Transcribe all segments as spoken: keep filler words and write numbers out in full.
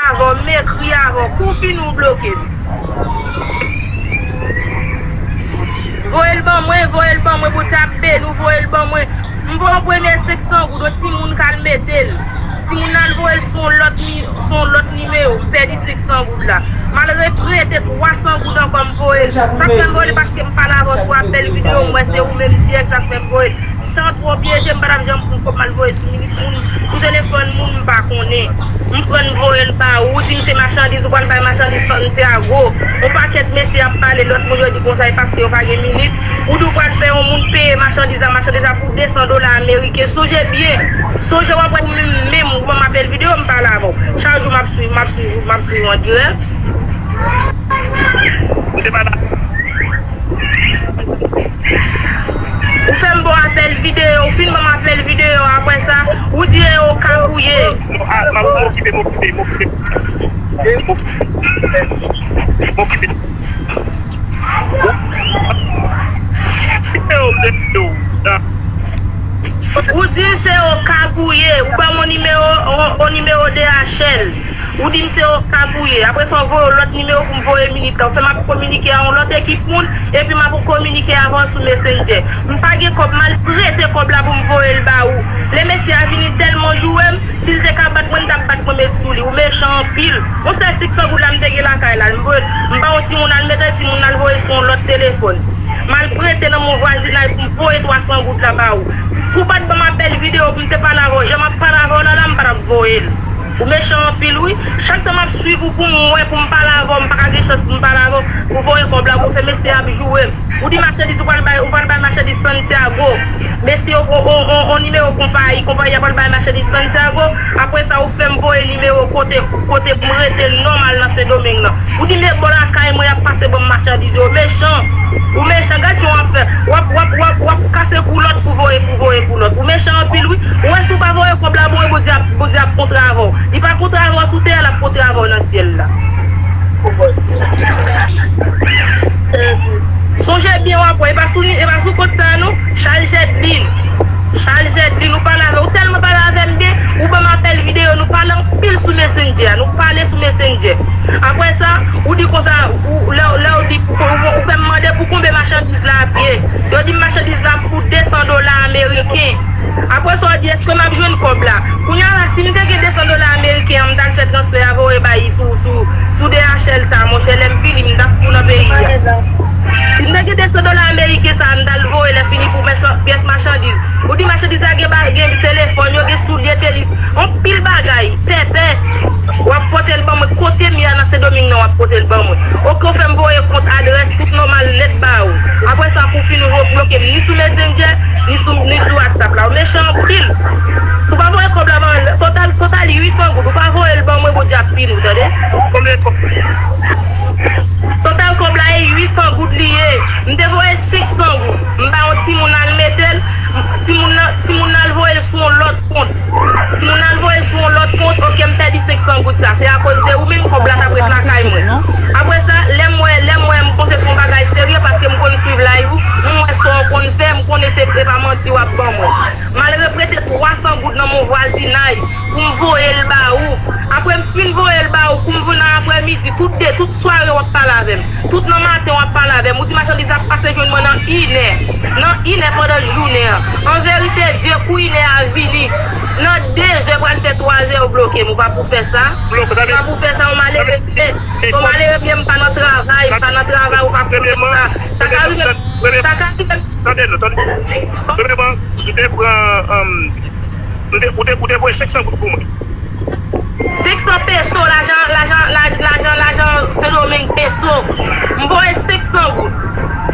avè w, m ekri avè w, kou fini ou bloke m. Voye l ban mwen, voye l ban mwen, Bondye ap beni w, voye l ban mwen. M voye yon premye senk san goud, yon timoun k al mete l. Timoun nan al voye l sou yon lòt ni-, sou yon lòt nimewo, m pèdi senk san goud la. M al reprete twa san goud ankò, m voye l. Sa k fè m voye l, paske m pale avè w sou apèl videyo, m wè se ou menm dirèk, sa k fè m voye l. Tan twò pyeje, m pa t ap janm pran kòb m al voye sou minit moun, sou telefòn moun m pa konnen. M pran m voye l ba ou, ou di m se machandiz, ou pral bay machandiz Santiago. Yon pakèt mesye ap pale, lòt moun yo di konsa, e paske yo pa gen minit. Ou di w pral fè yon moun peye machandiz la, machandiz la pou de san dola ameriken. Sonje byen, sonje w ap wè ou menm, menm ou ban m apèl videyo, m pale avè w. Chak jou m ap swiv, m ap swiv, m ap swiv w an dirèk. Ou te pale. Ou fè m ba w apèl videyo, ou fin ban m apèl videyo, apre sa, ou di e o kabouye. Non, a, m ap, m okipe, m okipe, m okipe. M okipe. M okipe. Videyo, m te videyo. Ou di se o kabouye, ou ban m yon nimewo, yon, yon nimewo D H L. Ou di m se o kabouye. Apre sa, w voye yon lòt nimewo pou m voye minit la. Ou fè m ap kominike a yon lòt ekip moun, epi m ap kominike avè w sou Messenger. M pa gen kòb, m al prete kòb la pou m voye l ba ou. Lè mesye a vini tèlman joure m, si l te ka bat mwen, l t ap bat mwen met sou li. Ou mechan anpil. Yon sèl senk san goud la m te gen lakay la. M voye, m ba yon timoun al mete, timoun al voye sou yon lòt telefòn. M al prete nan mon vwazinay pou m voye twa san goud la ba ou. Si, si w pa t ban m apèl videyo pou m te pale avè w, jan m ap pale avè w la, la, m pa t ap voye l. Ou mechan anpil wi. Chak tan m ap swiv ou pou m wè, pou m pale avè w, m pa ka gen chans pou m pale avè w, pou voye kòb la, pou fè mesye ap joure m. Ou di machandiz ou pral bay, ou pral bay machandiz Santiago. Mesye yo, on, on, on, on nimewo konpayi, konpayi a pral bay machandiz Santiago. Apre sa, ou fè m voye nimewo kote, kote pou m rete nòmal nan Sendomeng nan. Ou di m e bò lakay mwen y ap pase ban m machandiz yo. Mechan. Ou mechan, gad jan w ap fè. W ap, w ap, w ap, w ap kase kou lòt pou voye, pou voye kou lòt. Ou mechan anpil wi. Ou wè si w pa voye kòb la, bon, Bondye ap, Bondye ap kontre avè w. Li pa kontre avè w sou tè a, l ap kontre avè w nan syèl la. Sonje byen, w ap wè, e pa sou, e pa sou kont sa a non. Chal Jedlin. Chal Jedlin, ou pale avè, ou tèlman pale avè m byen, ou ban m apèl videyo, nou pale anpil sou Messenger, nou pale sou Messenger. Apre sa, ou di konsa, ou, lè, lè ou di, ou, ou fè m mande pou konbyen machandiz la ap ye. Yo di m machandiz la pou de san dola ameriken. Apre sa, w di, èske m ap jwenn kòb la? Kounye a la, si m te gen de san dola ameriken an, m t al fè transfè a voye bay sou, sou, sou D H L sa, monchè, lè m vini, m t ap fou nan peyi a. Si m te gen de san dola ameriken sa, m t al voye lè fini pou mèch-, pyès machandiz. Ou di machandiz la gen ba-, gen telefòn, yo gen soulye, tenis, anpil bagay, pèpè. W ap pote l ban mwen, kote m ye a nan Sendomeng nan, w ap pote l ban mwen. Oke, w fè m voye kont, adrès, tout nòmal nèt ba ou. Apre sa, pou fini, ou bloke m ni sou Messenger, ni sou, ni sou WhatsApp la. Ou mechan anpil. Si w pa voye kòb la ban mwen, total, total uit san goud. Ou pa voye l ban mwen, Bondye ap pini w, tande? Konbyen kòb? Total kòb la e uit san goud li ye. M te voye senk san goud. M ba yon timoun al mete l. Timoun nan, timoun nan al voye l sou yon lòt kont. Timoun nan al voye l sou yon lòt kont. Oke, m pèdi senk san goud sa. Se akoz de ou menm kòb la t ap ret lakay mwen. Apre sa, lè m wè, lè m wè m panse se yon bagay serye paske m konn swiv live ou. M wè sa w konn fè, m konnen se, se pa manti w ap ban mwen. M al reprete twa san goud nan mon vwazinay pou m voye l ba ou. Apre m fin voye l ba ou, kou m vin nan aprèmidi, tout de, tout sware w ap pale avè m. Tout nan maten w ap pale avè m. Ou di machandiz ap pase jwenn mwen nan inè. Nan inè pandan jounen an. An verite, Dye, kou inè a vini. Nan dezè pral fè twazè, ou bloke m. Ou pa pou fè sa. Ou pa pou fè sa, ou malere. Ou malere, m pa nan travay, m pa nan travay, ou pa pou fè sa. Sa ka rive, sa ka rive. Tande non, tande. Premyèman, ou te pran, um, ou te, ou te, ou te voye senk san goud pou mwen. Senk san peso, lajan, lajan, laj-, lajan, lajan Sendomeng peso. M voye senk san goud.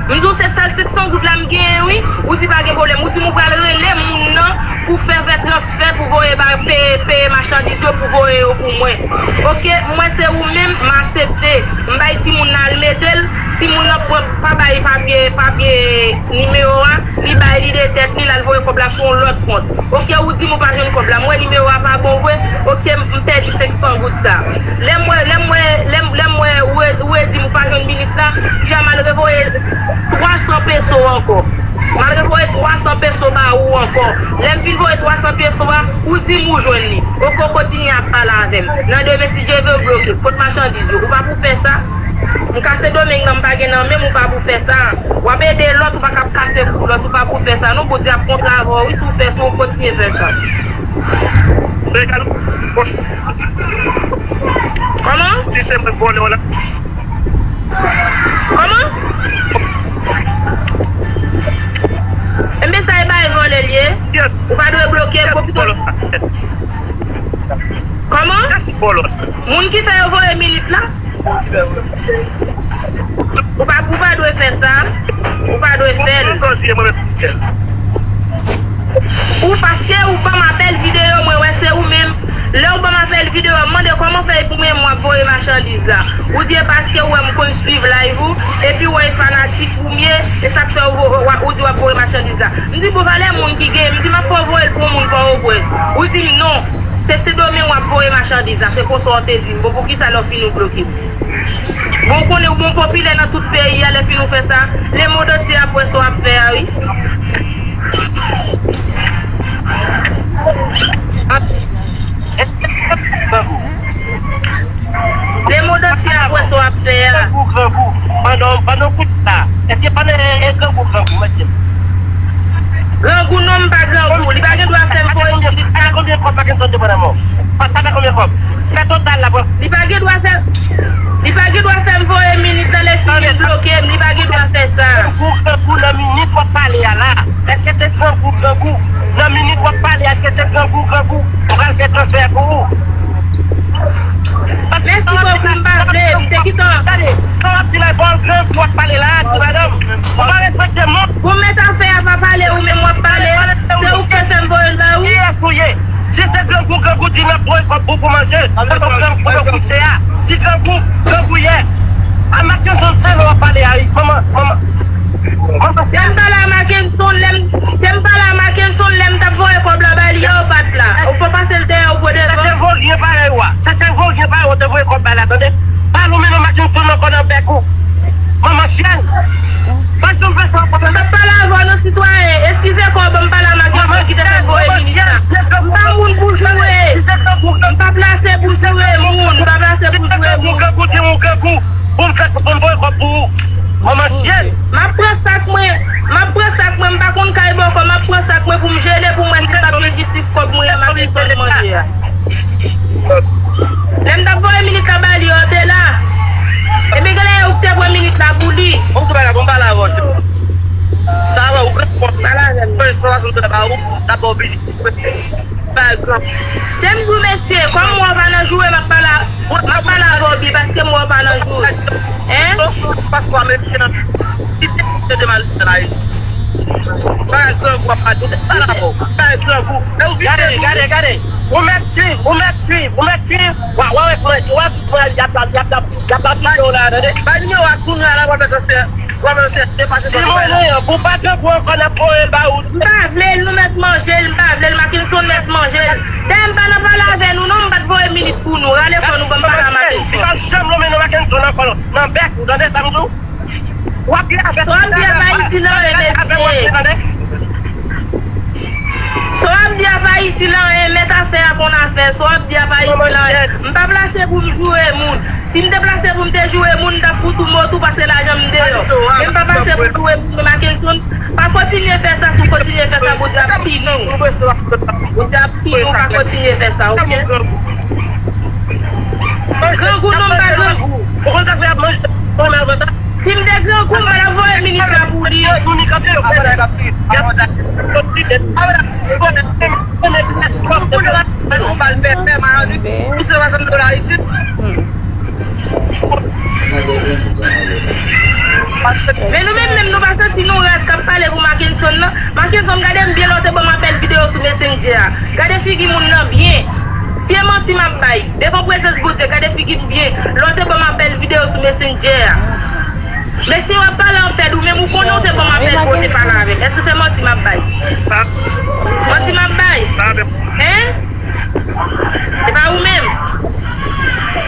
M di w se sèl senk san goud la m genyen, wi. Ou di pa gen pwoblèm. Ou di m ou pral rele moun nan pou fè, fè transfè, pou voye ba, peye, peye machandiz yo, pou voye yo pou mwen. Oke, mwen se ou menm, m aksepte. M bay timoun nan al mete l. Timoun nan pran, pa bay papye, papye nimewo a. Li bay li de tèt li, l al voye kòb la sou yon lòt kont. Oke, ou di m ou pa jwenn kòb la. M wè nimewo a pa bon vre. Oke, m, m pèdi senk san goud sa. Lè m wè, lè m wè, lè m, lè m wè ou re-, ou redi m ou pa jwenn minit la, m al revoye twa san peso ankò. M al revoye twa san peso ba ou ankò. Lè m fin voye twa san peso a, ou di m ou jwenn li. Oke, w kontinye ap pale avè m. Nan demen, si Dye vle, w bloke m. Kot machandiz yo? Ou pa pou fè sa. M kase Sendomeng nan, m pa gen nan men m, ou pa pou fè sa. W ap ede lòt, ou pa ka ap kase kou lòt, ou pa pou fè sa. Non, Bondye ap kontre avè w, wi, si w fè sa, w kontinye fè sa. Kòman? Kòman? Enben sa e bay vòlè l ye. Ou pa dwe bloke l, ou pito. Kòman? Moun ki fè yo voye Minit la? Ou pa, ou pa dwe fè sa. Ou pa dwe fè l. Ou paske ou ban m apèl videyo, mwen wè se ou menm. Lè w ban m apèl videyo, m mande kòman fè pou mwen m ap voye machandiz la. Ou di e paske w wè m konn swiv live ou, epi w wè e fanatik ou m ye, e sa k fè ou, ou, ou, ou di w ap voye machandiz la. M di bon, valè moun ki gen, m di m ap fè w voye l pou yon moun Pòtoprens. Ou di m non, se Sendomeng w ap voye machandiz la, se konsa w te di m. Bon, poukisa lè w fin ou bloke m? Bon, w konnen ou bon popilè nan tout peyi a, lè fin ou fè sa, lemond antye ap wè sa w ap fè a, wi. Lemond antye ap wè sa w ap fè a. Grangou, grangou. Pandan, pandan w kouche la, èske pandan e, e grangou, grangou, mwen di m. Grangou non, m pa grangou. Li pa gen dwa fè m voye Minit la. Sa fè konbyen kòb Mackenson te pran nan men w? Sa fè konbyen kòb? Fè total la pou. Li pa gen dwa fè, li pa gen dwa fè m voye Minit la, lè fini l bloke m, li pa gen dwa fè sa. Grangou, grangou nan Minit w ap pale a la. Èske se grangou, grangou? Nan Minit w ap pale a, èske se grangou, grangou? M pral fè transfè pou ou. Mèsi bokou, m pa vle, m te gentan. Gade, sa w ap di la, e pa grangou w ap pale la, ti madanm. Ou pa respekte moun. Bon, mèt afè a pa pale, ou menm w ap pale. Se ou ki te fè m voye l ba ou. Kiyès ou ye? Si se grangou, grangou di n ap voye kòb pou, pou manje, se kòb grangou pou yo kouche a. Si grangou, grangou yè. A Mackenson se lè w ap pale a, manman, manman. Manman, lè m pale a Mackenson, lè m, lè m pale a Mackenson, lè m t ap voye kòb la ba li a, ou pa t la. Ou pa pase l dèyè, ou pran devan. Se, se voryen parèy ou a. Se, se voryen parèy ou te voye kòb ba la, tande? Pa lonmen non Mackenson nan kò nan bèk ou. Manman fyèl. Pa janm fè sa ankò, tande? M p ap pale avè w non, sitwayen. Eskize kò w, ban m pale a Mackenson ki te fè m voye Minit la. M pa moun pou joure. M pa plase pou joure moun. M pa plase pou joure moun. Grangou, grangou, di moun grangou. Pou m fè, pou m voye kòb pou ou. Manman fyèl. M ap pran sak mwen. M ap pran sak mwen. M pa konn kay bòkò. M ap pran sak mwen pou m jele pou m wè si m p ap gen jistis kòb mwen an Mackenson manje a. Lè m t ap voye Minit la ba li, yo te la. Epi genlè e ou k te pran Minit la pou li. Bon, se pa grave, bon, m pale avè w. Sa va, ou pale avè m. Mwen, san fason de ba ou, la pa oblije. Ba grangou. Te m di w, mesye, kòm mwen pa nan joure, m ap pale, m ap pale avè w byen, paske mwen pa nan joure. Hein? Paspò ameriken an, ki te, te mal nan Ayiti. Bagay grangou ap pale, pale avè w. Bagay grangou. E ou vin gade, gade, gade. Ou mèt swiv, ou mèt swiv, ou mèt swiv. Wa, wa, wè kòman, wa, kòman y ap, y ap, y ap, y ap, y ap videyo la, tande? Bay nimewo a kounye a la, w ap fè transfè, w ap fè depache. Ti monnen an, pou pa grangou ankò, n ap voye l ba ou. M pa vle l, nou mèt manje l, m pa vle l, Mackenson mèt manje l. Dayè m pa nan pale avè nou non, m pa t voye Minit pou nou. Rale kò nou, ban m pale a Mackenson. Li pa janm lonmen non Mackenson ankò non. Nan bèk ou, tande sa m di w? W ap di afè. Sa w ap di a pa itil anyen, mesye. Sa w ap di a pa itil anyen, mèt afè a konn afè. Sa w ap di a pa itil anyen. M pa plase pou m joure moun. Si m te plase pou m te joure moun, m t ap fout ou mo tou, pase lajan m deyò. Men m pa plase pou joure moun, men Mackenson, pa kontinye fè sa, si w kontinye fè sa, Bondye ap pini w. Bondye ap pini w, pa kontinye fè sa, oke? Grangou non, m pa grangou. Ou konn sa fè ap manje, konn avantaj. Si m te grangou, m pa t ap voye Minit la pou li. Men nou menm, menm nou pa santi nou raz k ap pale pou Mackenson nan. Mackenson, gade m byen lè w te ban m apèl videyo sou Messenger a. Gade figi moun nan byen. Si e manti m ap bay, devan prezans Bondye, gade figi m byen lè w te ban m apèl videyo sou Messenger a. Mesye, w ap pale anpèd, ou menm ou konnen w te ban m apèl pou w te pale avè m. Èske se manti m ap bay? Manti m ap bay? Hein? Se pa ou menm.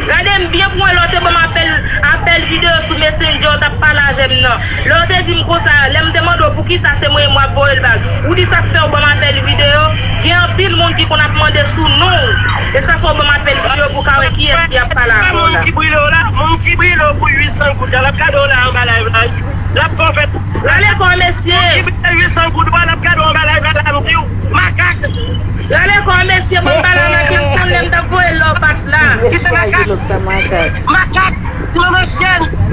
Gade m byen pou wè lè w te ban m apèl, apèl videyo sou Messenger, w t ap pale avè m nan. Lè w te di m konsa, lè m te mande w poukisa se mwen menm w ap voye l ba l, ou di sa k fè w ban m apèl videyo. Gen anpil moun ki konn ap mande sou non w. E sa fè w ban m apèl videyo pou w ka wè kiyès ki ap pale avè w la. Moun ki brile w la, moun ki brile w pou uit san goud la, l ap gade w la anba live la. L ap fè w fè. Rale kò w, mesye. Moun ki brile uit san goud ou a, l ap gade w anba live la, m di w. Makak. Rale kò w, mesye, ban m pale nan telefòn lè m t ap voye love back la. Kite makak. Makak. Ti manman chen.